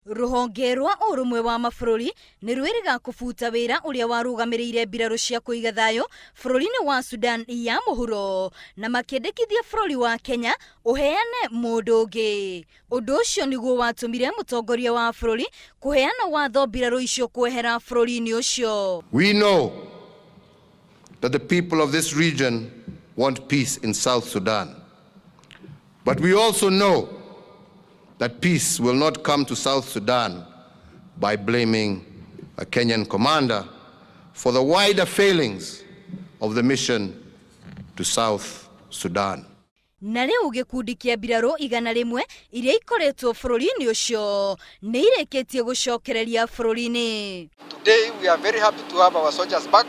Rũhonge rwa Ũrũmwe wa Mabũrũri nĩ rwĩrĩga kũbuta wĩra ũrĩa warũgamĩrĩire mbirarũ cia kũiga thayũ bũrũri-inĩ wa Sudan ya mũhuro na makĩendekithia bũrũri wa Kenya ũheane mũndũ ũngĩ. Ũndũ ũcio nĩguo watũmire mũtongoria wa bũrũri kũheana watho mbirarũ icio kwehera bũrũri-inĩ ũcio. We know that the people of this region want peace in South Sudan. But we also know that peace will not come to South Sudan by blaming a Kenyan commander for the wider failings of the mission to South Sudan. Na rĩu gĩkundi kĩa mbirarũ 100 iria ikoretwo bũrũri-inĩ ũcio nĩ irĩkĩtie gũcokereria bũrũri-inĩ. Today we are very happy to have our soldiers back,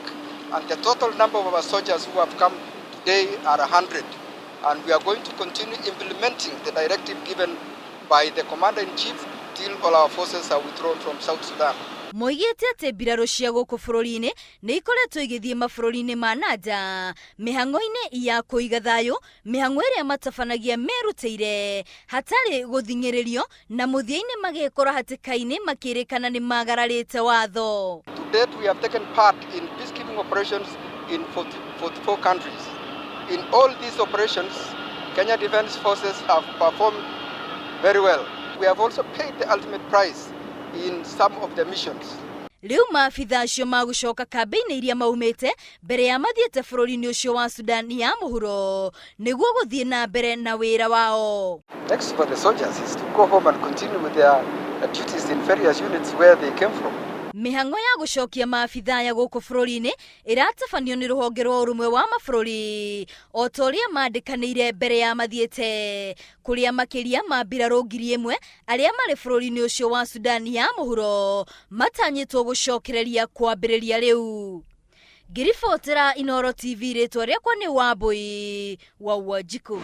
and the total number of our soldiers who have come today are 100, and we are going to continue implementing the directive given by the Commander-in-Chief till all our forces are withdrawn from South Sudan. Moigĩte atĩ mbirarũ cia gũkũ bũrũri-inĩ nĩ ikoretwo igĩthiĩ mabũrũri-inĩ ma na nja mĩhang'o-inĩ ya kũiga thayũ, mĩhang'o ĩrĩa matabanagia merutĩire hatarĩ gũthing'ĩrĩrio, na mũthia-inĩ magekora hatĩka-inĩ makĩrĩkana nĩ magararĩte watho. To date, we have taken part in peacekeeping operations in 40, 44 countries. In all these operations, Kenya Defence Forces have performed very well. We have also paid the ultimate price in some of the missions. Rĩu maabitha acio magũcoka kambĩ-inĩ iria maumĩte mbere ya mathiĩte bũrũri-inĩ ũcio wa Sudan ya mũhuro nĩguo gũthiĩ na mbere na wĩra wao. Next for the soldiers is to go home and continue with their duties in various units where they came from. Mĩhang'o ya gũcokia maabitha aya gũkũ bũrũri-inĩ ĩratabanio nĩ rũhonge rwa Ũrũmwe wa Mabũrũri o ta ũrĩa mandĩkanĩire mbere ya mathiĩte, kũrĩa makĩria ma mbirarũ 1000 arĩa marĩ bũrũri-inĩ ũcio wa Sudan ya mũhuro matanyĩtwo gũcokereria kwambĩrĩria rĩu. Ngĩribotera Inooro TV, rĩtwa rĩakwa nĩ Wambui wa Wanjikũ.